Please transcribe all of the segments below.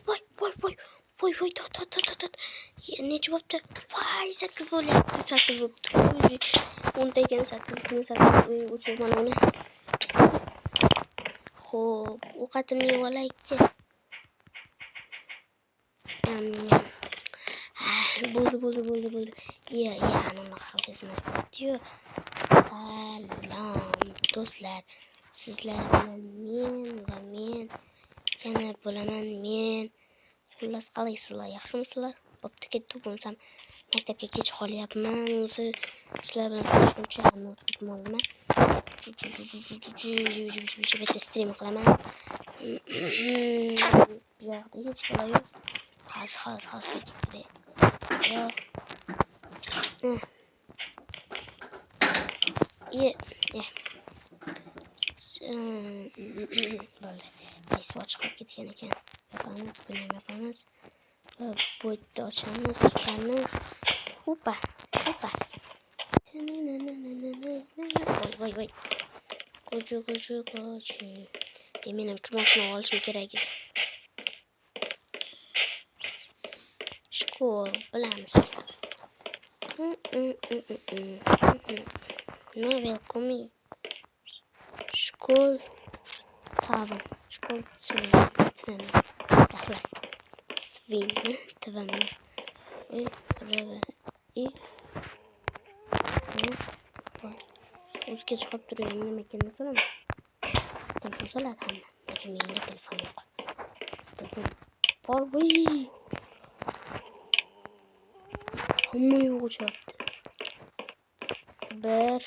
Voy, voy, voy, voy, voy, tot, tot, tot, tot. Necha bo'pti? Voy, 8 bo'lyapti, 8 bo'pti. 10 ta ekan, 8, 8, o'chir mana uni. Xo'p, ovqatimni yeb olaychi. Bo'ldi, bo'ldi, bo'ldi, bo'ldi. Iya, iya, ana unaqa qilsangiz yu. Salom, do'stlar. Sizlar bilan men va men yana bo'laman men. Xullas, qalaysizlar, yaxshimisizlar? Bo'pti, ketdik bo'lmasam maktabga kech qolyapman. O'zi sizlar bilan ko'rishguncha noutbukni olaman. Bitta stream qilaman. Bu yoqda hech bola yo'q. Hozir, hozir, hozir. Yo'q. Ye, ye. Bo'ldi. Suv chiqib ketgan ekan. Yopamiz, buni ham yopamiz. Va bu yerda ochamiz, chiqamiz. Hopa, hopa. Voy, voy, voy. Qo'chi, qo'chi, qo'chi. Men ham mashina olishim kerak edi. Shkol bilamiz. Nima welcome? Shkol tavan. Shkol tvn. Xullas. Svinmi? Tvnmi? I, R, V, I. O. O'zi kech qolib turgan nima ekanini so'rama. Telefon soladi hamma. Lekin menga telefon yo'q. Telefon bor. Voy. Hamma yo'q o'chyapti. 1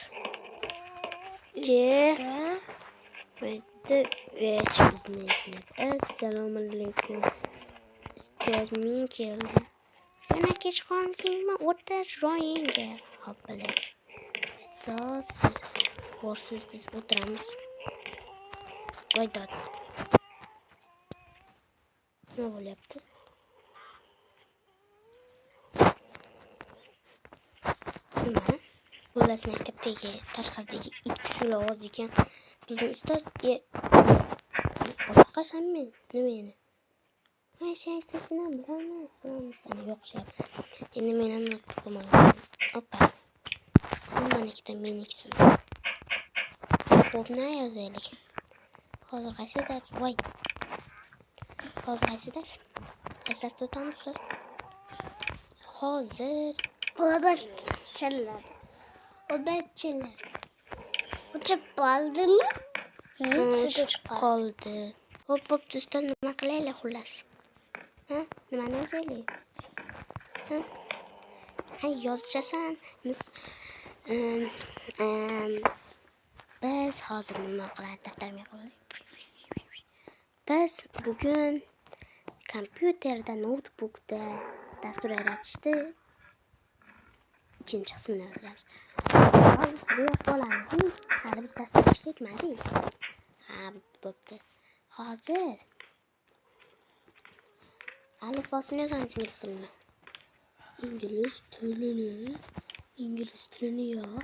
2 3 bizni sinf. Assalomu alaykum. Ustoz, men keldim. Sana kech qoldingmi? O'tir joyingga. Hop, biladi. Ustoz, siz borsiz, biz o'tiramiz. Voy dod. Nima bo'lyapti? Nima? Xullas, maktabdagi tashqaridagi it kuchli ovoz ekan. Bizning ustoz boshqasanmi? Nima endi? Voy, sen aytmasdan ham bilamiz, bilamiz. Ana yoqishyapti. Endi men ham notebookimni olaman. Oppa. Hammanikida meniki so'z. Xo'p, nima yozaylik? Hozir qaysi dars? Voy. Hozir qaysi dars? Qaysi darsda o'tamiz ustoz? Hozir Obed chilladi. Obed chilladi. O'chib qoldimi? O'chib qoldi. Hop, bo'pti ustoz, nima qilaylik xullas? Ha? Nimani yozaylik? Ha? Ha, yozishasan. Biz biz hozir nima qiladi daftarimga qo'yaylik. Biz bugun kompyuterda, noutbukda dastur yaratishni ikkinchi qismini o'rganamiz. Hozir siz yosh bolamiz. Hali biz dastur ishlatmadik. Ha, bo'pti. Hozir alifbosini yozamiz, ingliz tilini. Ingliz tilini, ingliz tilini yo'q.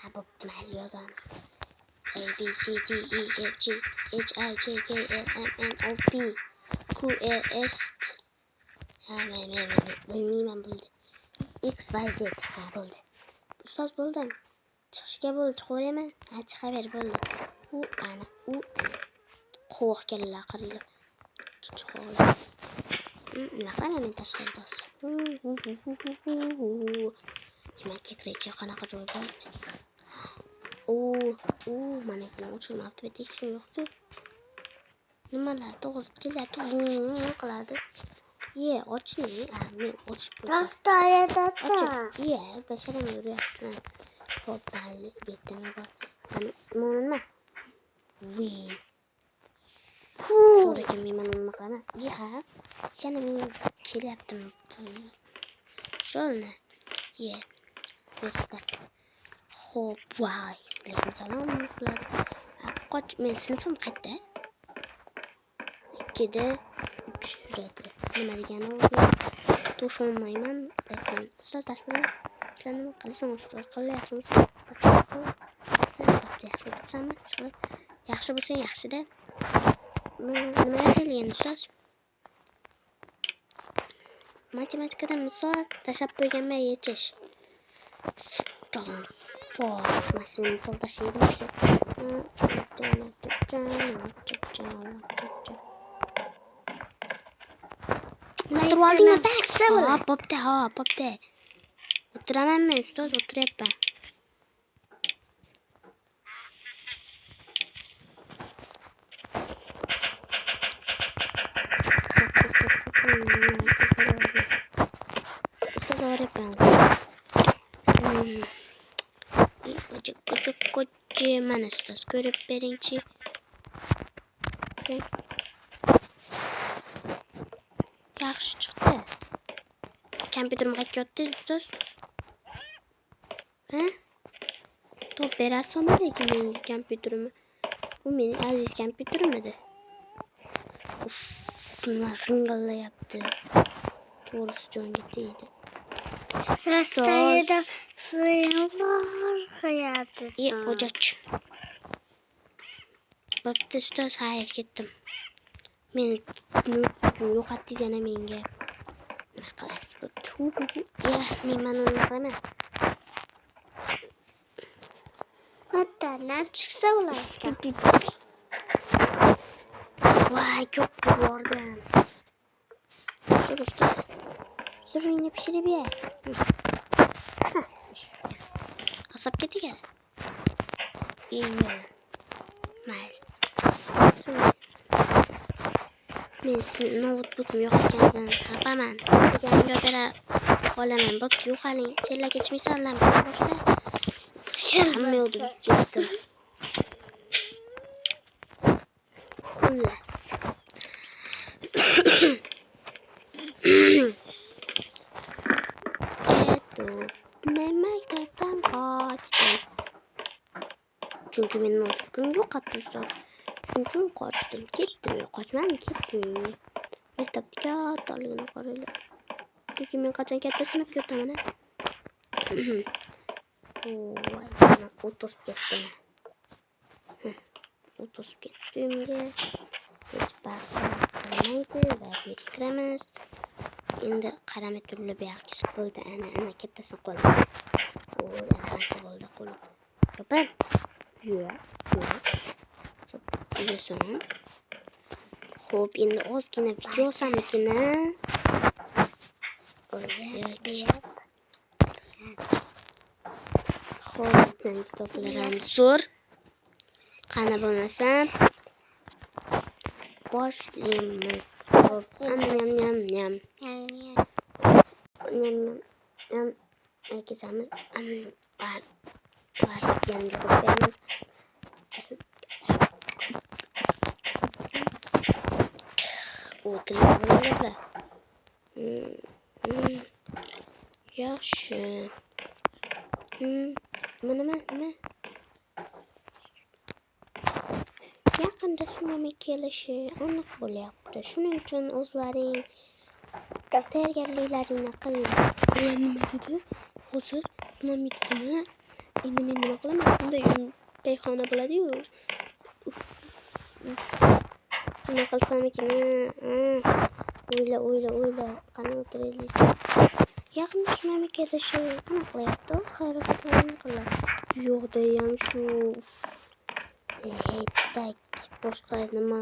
Ha, bo'pti, mayli yozamiz. A B C D E F G H I J K L M N O P Q R S T. Ha, men bilmayman, bo'ldi. X Y Z. Ha, bo'ldi. Ustoz, bo'ldim. Chiqishga bo'ldi, chiqaveraymi? Ha, chiqaver, bo'ldi. U ana, u ana. Qovoq kallalar qaranglar. Chiqoqlar. Nima qilaman men tashqarida hozir? Nima kekrechi qanaqa joy bor? U, u, mana buni o'chirmabdi, bu yerda hech kim yo'q-ku. Nimalar to'g'ri kelyapti, qiladi. Ye, oching. Ha, men ochib Dastorada. Ochib. Ye, basharam yuryapti. Xo'p, mayli, bu yerda nima bor? Mana nima? Vi. Zo'r ekan, men mana nima qilaman? Ye, ha. Yana men kelyaptimi? Sho'lni. Ye. Do'stlar. Xo'p, voy. Alaykum salom. Qoch, men sinfim qayerda? 2da 3 radi. Nima degani u? Tushunmayman. Lekin ustoz, darsni sizlar nima qilasan? Qilay, yaxshimisan? Yaxshi o'tibsanmi? Yaxshi bo'lsang yaxshida. Nima yozaylik endi, ustoz? Matematikadan misol tashlab qo'yganman yechish. Mana shu misol tashlaydi. O'tirib oldingmi ota? Chiqsa bo'ladi. Hop, bo'pti, hop, bo'pti. O'tiramanmi, ustoz, o'tiryapman. Ustoz, o'ryapman. Mana ustoz, ko'rib beringchi. Yaxshi chiqdi. Kompyuterim qayerga yotdi, ustoz? Ha? Top berasizmi lekin menga kompyuterimni? Bu mening aziz kompyuterim edi. Uf, nima g'ing'illayapti. To'g'risi jonga tegdi. Rastalida film qo'yadi. E, o'jach. Bo'pti, ustoz, xayr, ketdim. Men noutbukim yo'qotdingiz yana menga. Nima qilasiz? Bo'pti. Hu, hu, hu. Ya, men mana nima qilaman? Vatandan chiqsa bo'ladi. Voy, ko'p qilib yubordim. Sur, ustoz. Suringni pishirib ye. Asabga tegadi. Iya. Mayli. Men sizni noutbukim yo'qotganidan xafaman. Deganimga bera olaman. Bo'pti, yo'qoling. Senlar kechmaysanlar, boshla. Hamma yo'lda buzib ketdim. Xullas. Ketdim. Men maktabdan qochdim. Chunki men noutbukim yo'qotdi, ustoz. Shuning uchun qochdim. Ketdim, yo'q, qochmadim, ketdim uyimga. Maktabni kattaligini qaranglar. Lekin men qachon katta sinfga o'taman, a? Voy, mana o't o'sib ketdi. O't o'sib ketdi uyimga. Hech qilmaydi va bu yerga kiramiz. Endi qaramay turib bu yoqqa bo'ldi. Ana, ana kattasini qo'lim. Voy, ana bo'ldi qo'lim. Yopil. Yo'q, yo'q. Uyasan. Xo'p, endi ozgina video olsammikin? O'lsak. Xo'p, bizning kitoblar ham zo'r. Qani bo'lmasam boshlaymiz. Xo'p, nyam nyam nyam. Nyam nyam nyam. Kesamiz. Va yamga qo'yib beramiz. O'tiladi. Yaxshi. Nima, nima, nima? Yaqinda sunami kelishi aniq bo'lyapti. Shuning uchun o'zlaring tayyorgarliklaringni qilinglar. Nima dedi? Hozir sunami dedimi? Endi men nima qilaman? Bunday payxona bo'ladi-yu. Nima qilsam ekan? O'yla, o'yla, o'yla. Qani o'tiraylik. Yaqinda sunami kelishi aniq bo'lyapti. O'z harakatlaringni qilinglar. Yo'q ham shu. Hey, tak, boshqa nima?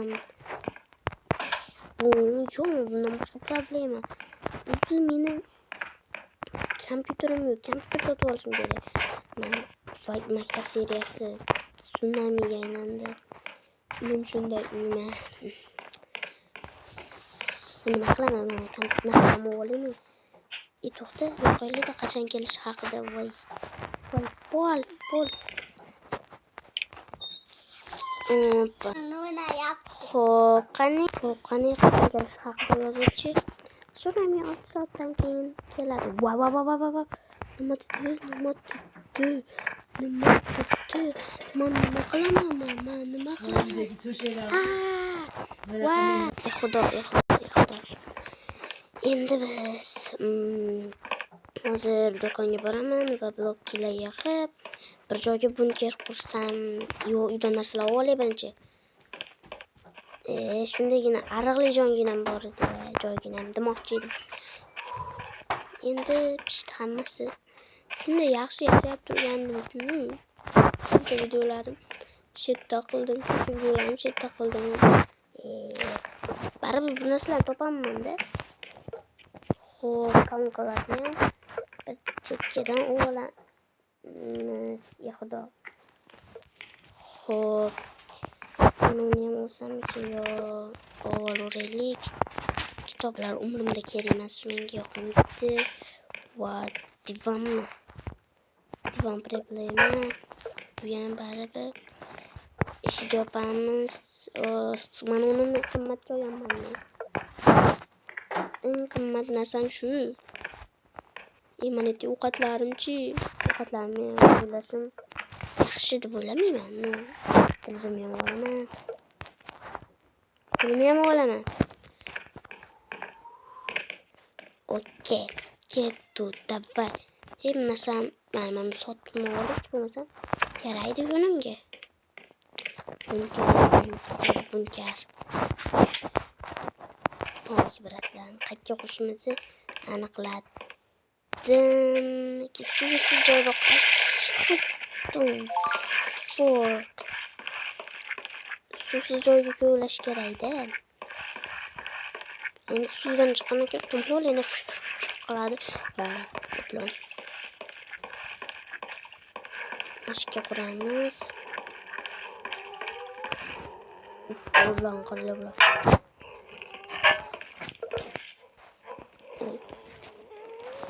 Bu yo'q, bundan boshqa problema. O'zi meni kompyuterim yo'q. Kompyuter sotib olishim kerak. Men maktab seriyasi tsunamiga aylandi. Uyim shunday uyma. Nima qilaman mana kompyuterni olaymi? To'xta, yo'qolida qachon kelishi haqida voy. Voy, pol, pol. Xo'p, qani, xo'p, qani qachon kelishi haqida yozuvchi. Tsunami 6 soatdan keyin keladi. Va va va va va. Nima dedi? Nima dedi? Nima dedi? Men nima qilaman? Men nima qilaman? Va, ey Xudo, ey Xudo, ey Xudo. Endi biz hozir do'konga boraman va bloklar yig'ib bir joyga bunker qursam, yo'q, uydan narsalar olay birinchi. Shundagina ariqli joyginam bor edi, joyginam demoqchi edim. Endi pishdi hammasi. Shunday yaxshi yashab turgandim-ku. Shuncha videolarim shetda qildim, shuncha videolarim shetda qildim. Baribir bu narsalarni topolmanda. Xo'p, kolonkalarni ham bir chekkadan olamiz. Ya Xudo. Xo'p, uni ham olsamki yo olaveraylik. Kitoblar umrimda kerak emas, menga yoqmaydi. Va divanmi? Divan problema. Bu ham baribir. Eshik yopamiz. Mana uni qimmatga olganman men. Eng qimmat narsam shu. Mana yerda ovqatlarimchi, ovqatlarimni ham o'ylashim yaxshi deb o'ylamayman. No, televizorni ham olaman. Pulni ham olaman. Okey, ketdi, давай. Hech narsam, mana sotib oldik, bo'lmasam yaraydi yo'nimga. Bunker yasaymiz, qizlar, bunker. Hozir bratlar, qayerga qurishimizni aniqladim. Suvsiz joyroq. Fork. Suvsiz joyga ko'lash kerakda. Endi suvdan chiqqandan keyin tumhol endi qiladi. Va bilan mashka quramiz. Uf, og'izlarni qaranglar bular.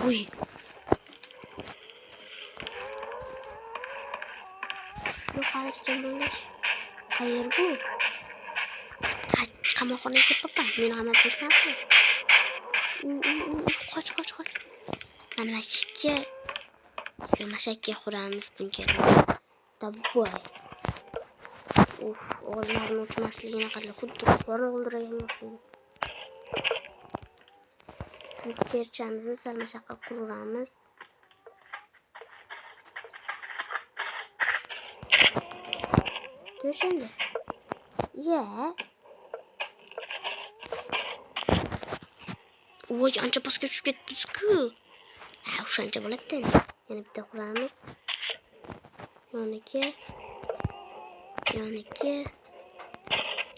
Uy. Yo'qolishdan bo'lish. Qayer bu? Ha, qamoqxonaga ketibman. Meni qamab qo'yishmasin. Qoch, qoch, qoch. Mana mashikka, mashakka quramiz bunga. Давай. Uf, og'izlarini o'chmasligini qarang, xuddi qorin o'ldirganga o'xshaydi. Bunkerchamizni sal mashaqqa quramiz. Tush endi. Ya. Voy, ancha pastga tushib ketibmiz-ku. Ha, o'shancha bo'ladi endi. Yana bitta quramiz. Yoniga. Yoniga.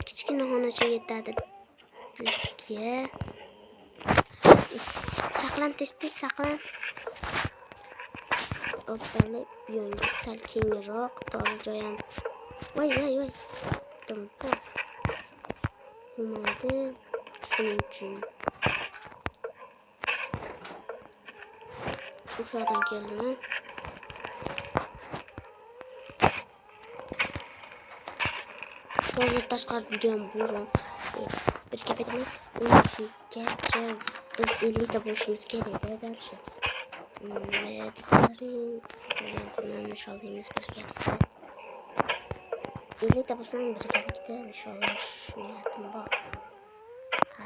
Kichkina xonacha yetadi bizga. Saqlan, tez-tez saqlan. O'pali, bu yonga sal kengroq, tor joy ham. Voy, voy, voy. To'mpa. Bo'lmadi. Shuning uchun o'sha keldimi? Hozir tashqari judayam bo'ron. Bir gap aytaman, 12gacha biz 50 ta bo'lishimiz kerak-da дальше. Nishonlaymiz birgalikda. 50 ta bo'lsam birgalikda nishonlash niyatim bor. Ha.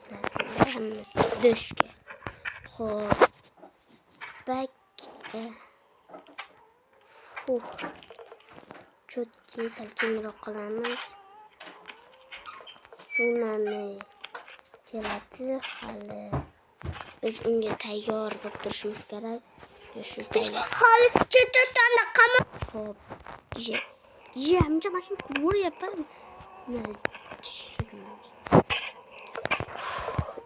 Sizlar uchun hammamiz dushga. Xo'p. Bak. Huh. Cho'tki sal kengroq qilamiz. Tsunami keladi hali. Biz unga tayyor bo'lib turishimiz kerak. Shu Biz hali chetdan qamab. Xo'p. Ye. Ye, muncha mashina ko'ryapman.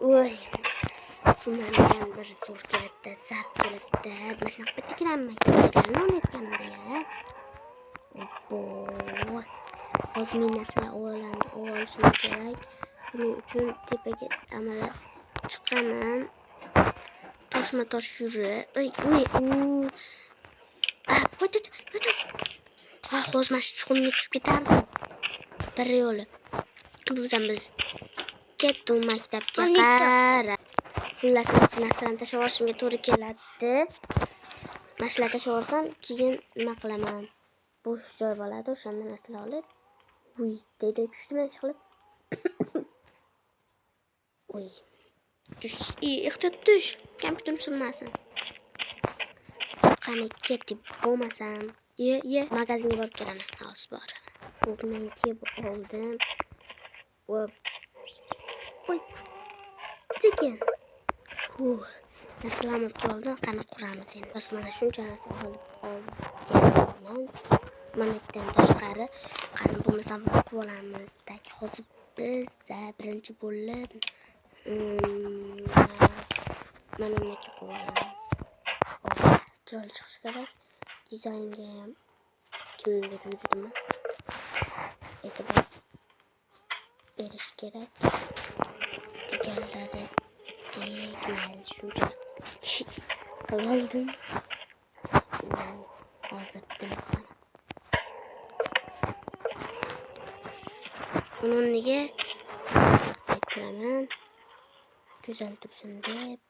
Voy. Tsunamidan bir zo'r keladi, zap keladi. Mana shunaqa bitta kelamman. Aytganimda. Obbo. Hozir men narsalar olishim kerak. Buning uchun tepaga amallab chiqaman. Toshma tosh yurib. Oy, oy, u. Ah, voy, voy, voy. Ha, hozir mana shu chuqurga tushib ketardim. Bir yo'li. Bo'lsam biz ketdim maktabga qarab. Xullas, mana shu narsalarni tashlab yuborishimga to'g'ri keladi. Mana shularni tashlab yuborsam, keyin nima qilaman? Bo'sh joy bo'ladi, o'shanda narsalar olib. Uy, dedi, tushdimi ish qilib? Uy. Tush, ehtiyot tush. Kompyuterim sinmasin. Qani ketib bo'lmasam, ye, ye, magazinga borib kelaman. Hozir bor. Bugun kelib oldim. Hop. Voy. Sekin. Narsalarni olib keldim. Qani quramiz endi. Bas mana shuncha narsa olib olganman. Mana bundan tashqari qani bo'lmasam qurib olamiz. Tak, hozir biz birinchi bo'lib mana bunga qo'yib olamiz. Chiroyli chiqishi kerak. Dizaynga ham kimdir yurdimi? E'tibor berish kerak. Deganlari mayli shuncha qiloldim. Hozir bitta qilaman. Uni o'rniga ayttiraman. Go'zal tursin deb.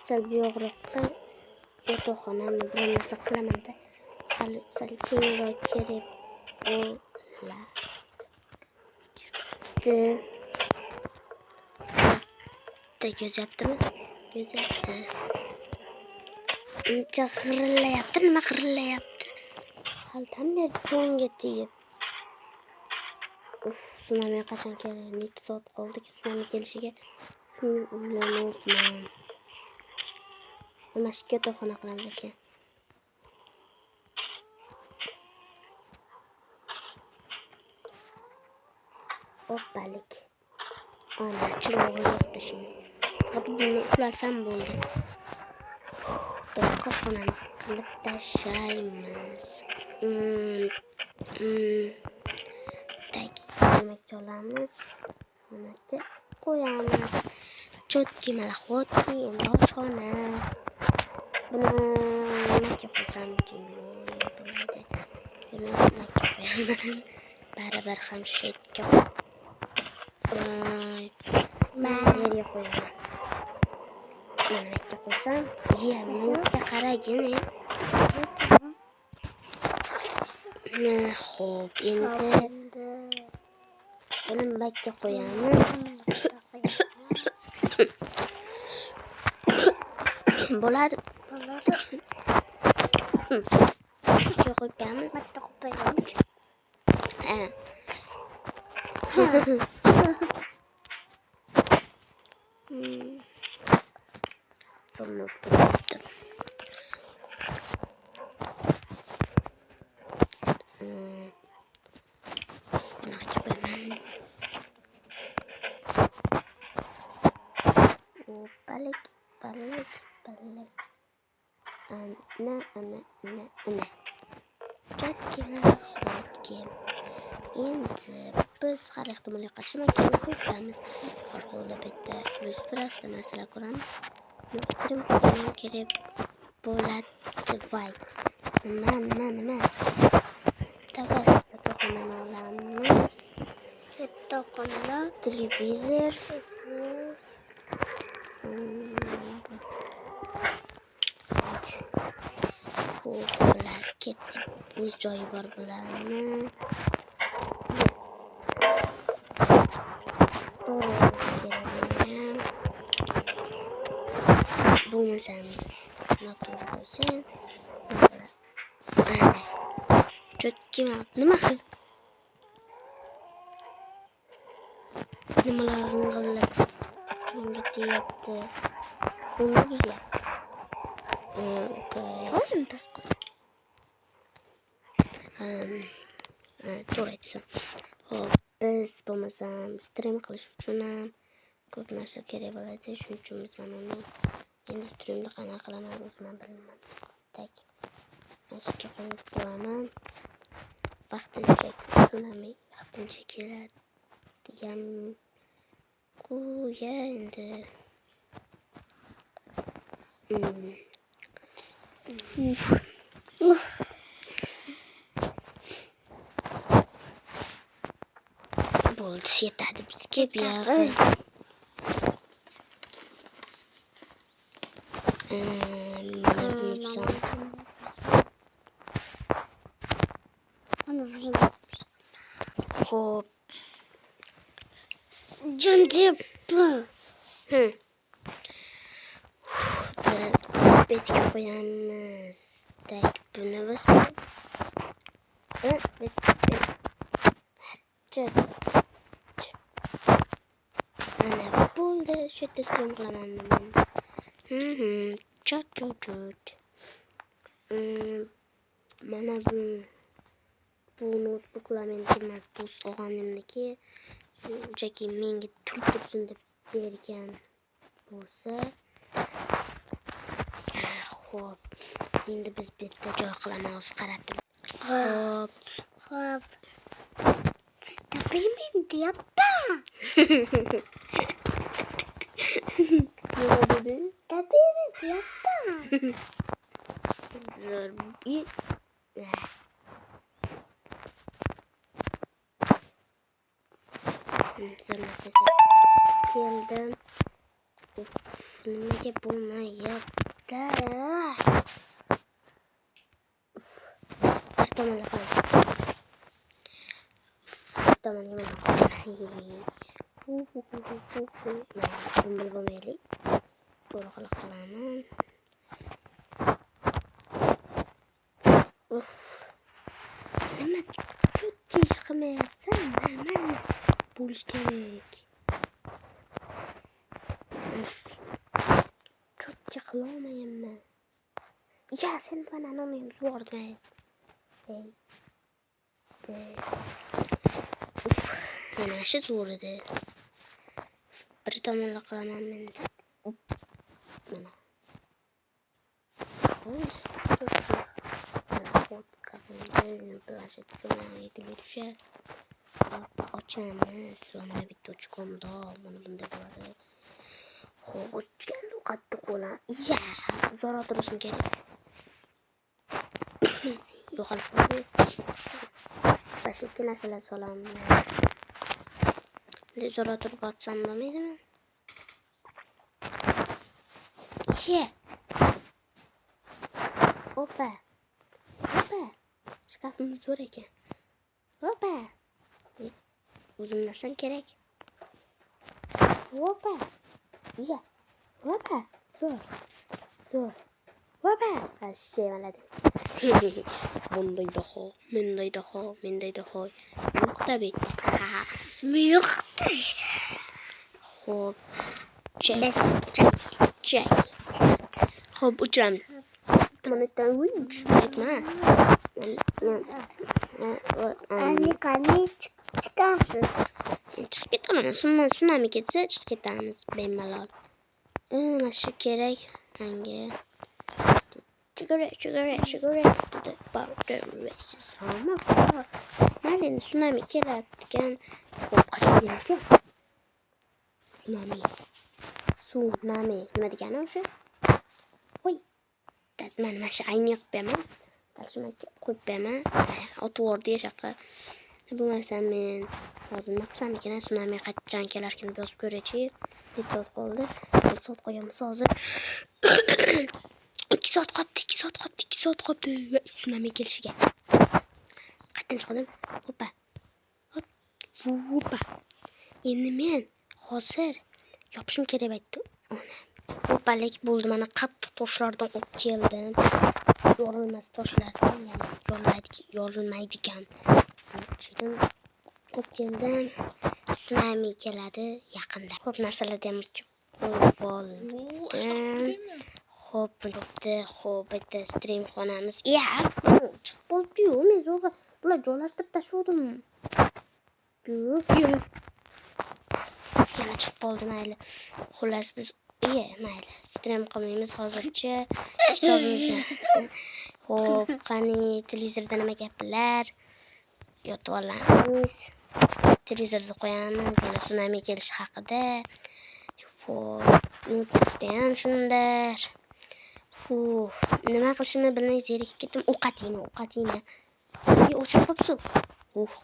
Sal buyog'roqqa yotoqxonani biror narsa qilamanda hali sal kengroq kerak bo'ladi. Bitta ko'zyaptimi? Ko'zyapti. Uncha g'irillayapti, nima g'irillayapti? Halidan beri jonga tegib. Uf, tsunami qachon keladi? Necha soat qoldiki tsunami kelishiga? Shuni o'ylanyapman. Mana shu yotoqxona qilamiz ekan. Hoppalik. Ana chiroyli yoqib tashlaymiz. Faqat buni uxlasam bo'ldi. Bir qopxonani qilib tashlaymiz. Tak, demakchi olamiz. Mana qo'yamiz. Cho'tki malaxotki, endi oshxona. Buni nimaga qo'ysamkin? Yo'q, bo'lmaydi. Buni nimaga qo'yaman? Baribir ham shu yerga yerga qo'yaman. Mana bu yerga qo'ysam, yer menga qaragin. Xo'p, endi buni bakka qo'yamiz. Bo'ladi. Bo'ladi. Bakka qo'yib qo'yamiz. Bitta qo'yib qo'yamiz. Ha. Bo'lyapti. Bunaqa qo'yaman. Balik, balik, balik. Ana, ana, ana, ana. Kattagina xotki. Endi biz har ehtimolga qarshi maktabga qo'yib qo'yamiz. Har holda bitta biz birozda narsalar ko'ramiz. Stream qilishim kerak bo'ladi. Voy. Nima, nima, nima? Давай yotoqxonani olamiz. Yotoqxona. Televizor. Xo'p, bular ketdi. O'z joyi bor bularni. To'g'ri kerak buni ham. Bo'lmasam noto'g'ri bo'lsin. Ana. Cho'tki nima qil? Nimalar g'ing'illab jonga tegyapti. Fonni buzyapti. Okay. O'zim past qo'y. To'g'ri aytasan. Xo'p, biz bo'lmasam stream qilish uchun ham ko'p narsa kerak bo'ladi. Shuning uchun biz mana uni endi streamni qanaqa qilaman o'zim ham bilmayman. Tak. Mana shu yerga qo'yib turaman. Vaqtincha tsunami vaqtincha keladi degan qo'ya endi. Uf. Uf. Bo'ldi, yetadi bizga buyog'i. Mana buni tuzamiz. Mana buni. Xo'p. Jon deyapti. Buni betga qo'yamiz. Tak, buni biz bet bet. Ch. Ch. Mana bo'ldi. Shu yerda stream qilaman men. Chot chot chot. Mana bu noutbuklar meniki emas, do'st og'animniki. Shunchaki menga turib tursin deb bergan bo'lsa. Xo'p, endi biz bitta joy qilamiz, qarab turib. Xo'p. Xo'p. Topayman deyapman. Nima dedi? Topayman deyapman. Zo'r. Zo'r narsa keldim. Uf, nimaga bo'lmayapti? Uf, bir tomonga qilib. Bir tomonga mana. Hu hu hu hu hu hu. Mayli, buni bilib olmaylik. To'g'ri qilib qilaman. Uf. Nima cho'tki ish qilmayapsan? Нормально bo'lish kerak. Uf. Cho'tki qilolmayapman. Ya, sen mana nomim yubordim. Ey. Uf, mana shu zo'r edi. Bir tomonla qilaman men. Mana. Bo'ldi. Mana fotka qildi. Planshet tsunami tushar. Hop, ochamiz. Va mana bitta ochkomda. Mana bunday bo'ladi. Xo'p, ochganda qattiq bo'lar. Ya, uzoqroq turishim kerak. Yo'qolib qoldi. Boshqa ikki narsalar solamiz. Bunday uzoqroq turib otsam bo'lmaydimi? Ye. Opa. Opa. Shkafim zo'r ekan. Opa. O'zim narsam kerak. Opa. Ya. Opa. Zo'r. Zo'r. Opa. Вообще молодец. Bunday daho, menday daho, menday daho. Yo'q-da bu yerda. Yo'q. Xo'p. Chek, chek, chek. Xo'p, o'chiramiz. Mana yerdan uch aytma. Anne qani chiqasiz? Chiqib ketaman. Tsunami ketsa chiqib ketamiz bemalol. Mana shu kerak menga. Cigarette, cigarette, cigarette. Mayli, endi tsunami kelar ekan. Xo'p, qachon kelar? Tsunami. Tsunami nima degani o'sha? Voy. Mana mana shu ayni qilib beraman. Talshimga qo'yib beraman. Otib yubordi yoqqa. Bo'lmasa men hozir nima qilsam ekan? Tsunami qachon kelarkan deb yozib ko'raychi. Necha soat qoldi? 4 soat qolgan bo'lsa hozir 2 soat qolibdi, 2 soat qolibdi, 2 soat qolibdi. Tsunami kelishiga. Qayerdan chiqdim? Hoppa. Hop. Hoppa. Endi men hozir yopishim kerak aytdi. Ona. Hoppalik bo'ldi. Mana qattiq toshlardan olib keldim. Yorilmas toshlardan, ya'ni yorilmaydigan. Olib keldim. Tsunami keladi yaqinda. Ko'p narsalarni ham qo'yib oldim. Xo'p, bo'pti. Xo'p, bitta stream xonamiz. Ya, chiqib bo'ldi-yu, men zo'rg'a bular joylashtirib tashladim. Yo'q, yo'q. Yana chiqib bo'ldi, mayli. Xullas biz mayli. Stream qilmaymiz hozircha. Kitobimizni. Xo'p, qani televizorda nima gaplar? Yotib olamiz. Televizorda qo'yamiz, yana tsunami kelishi haqida. Xo'p, ham shunday. Uf, nima qilishimni bilmay zerikib ketdim. Ovqat yeyman, ovqat yeyman. O'chirib qo'yibsiz.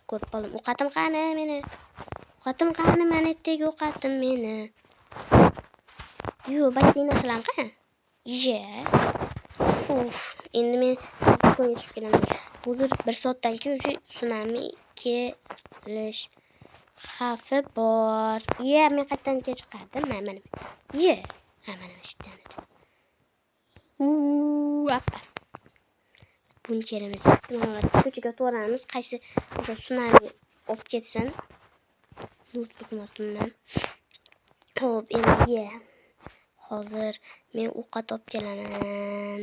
Ko'rib qoldim. Ovqatim qani meni? Ovqatim qani meni? Ertaga ovqatim meni. Yo'q, bakka narsalarni qani? Ye. Uf, endi men do'konga chiqib kelaman. Hozir 1 soatdan keyin уже tsunami kelish xavfi bor. Ye, men qayerdan chiqardim? Mana, mana. Ye. Ha, mana shu yerdan edi. Appa. Buni kerak emas. Ko'chaga otib yuboramiz. Qaysi o'sha tsunami Olib ketsin. Noutbuk undan. Xo'p, endi hozir men ovqat olib kelaman.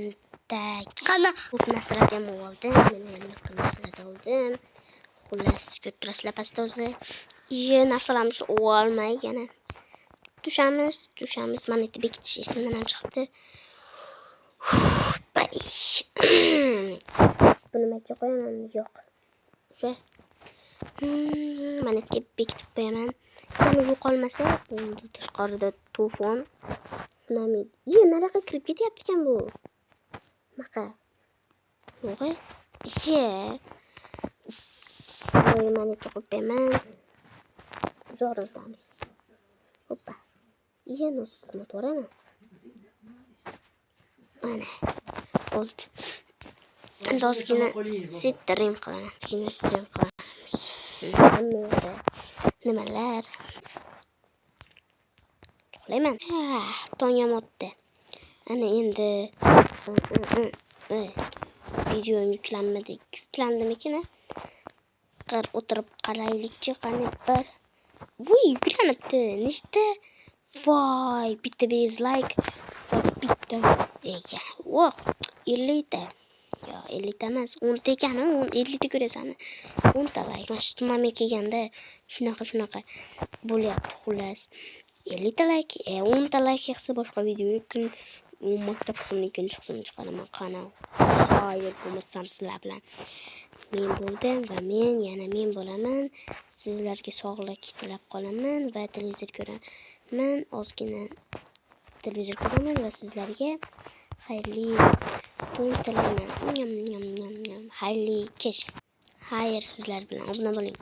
Так. Qani? Ko'p narsalarni ham oldim. Mana bunaqa narsalarni oldim. Xullas, ko'rib turasizlar pastda o'zi. Iye, narsalarimizni olmay yana tushamiz, tushamiz. Mana yerda bekitish esimdan ham chiqibdi. Bay. Buni nimaga qo'yaman? Yo'q. O'sha. Mana yerga bekitib qo'yaman. Yana yo'qolmasa, bo'ldi. Tashqarida to'fon, tsunami. Iye, nariyoqqa kirib ketyapti ekan bu. Bunaqa. Yo'q. Iye. Voy, mana yerga qo'yib qo'yaman. Uzoq o'tamiz. Hoppa. Iye, nima to'g'rimi? Mana. Bo'ldi. Endi ozgina stream qilaman. Ozgina stream qilamiz. Hamma yoqda nimalar? Uxlayman. Ha, tong ham otdi. Ana endi videom yuklanmadi. Yuklandimikin? Qir o'tirib qaraylikchi, qani bir. Vuy, yuklanibdi. Nechta? Voy, bitta 5 layk va bitta ekan. Voh, 50 ta. Yo, 50 ta emas, 10 ta ekan, 10 50 ta ko'ryapsanmi? 10 ta layk. Mana shu tsunami kelganda shunaqa shunaqa bo'lyapti, xullas. 50 ta layk, 10 ta layk yig'sa, boshqa video kun maktab qismining ikkinchi qismini chiqaraman. Qani, xayr bo'lmasam sizlar bilan men bo'ldim va men yana men bo'laman. Sizlarga sog'lik tilab qolaman va televizor ko'raman. Ozgina televizor ko'raman va sizlarga xayrli tun tilayman. Nyam, nyam, nyam, nyam. Xayrli kech. Xayr, sizlar bilan obuna bo'ling.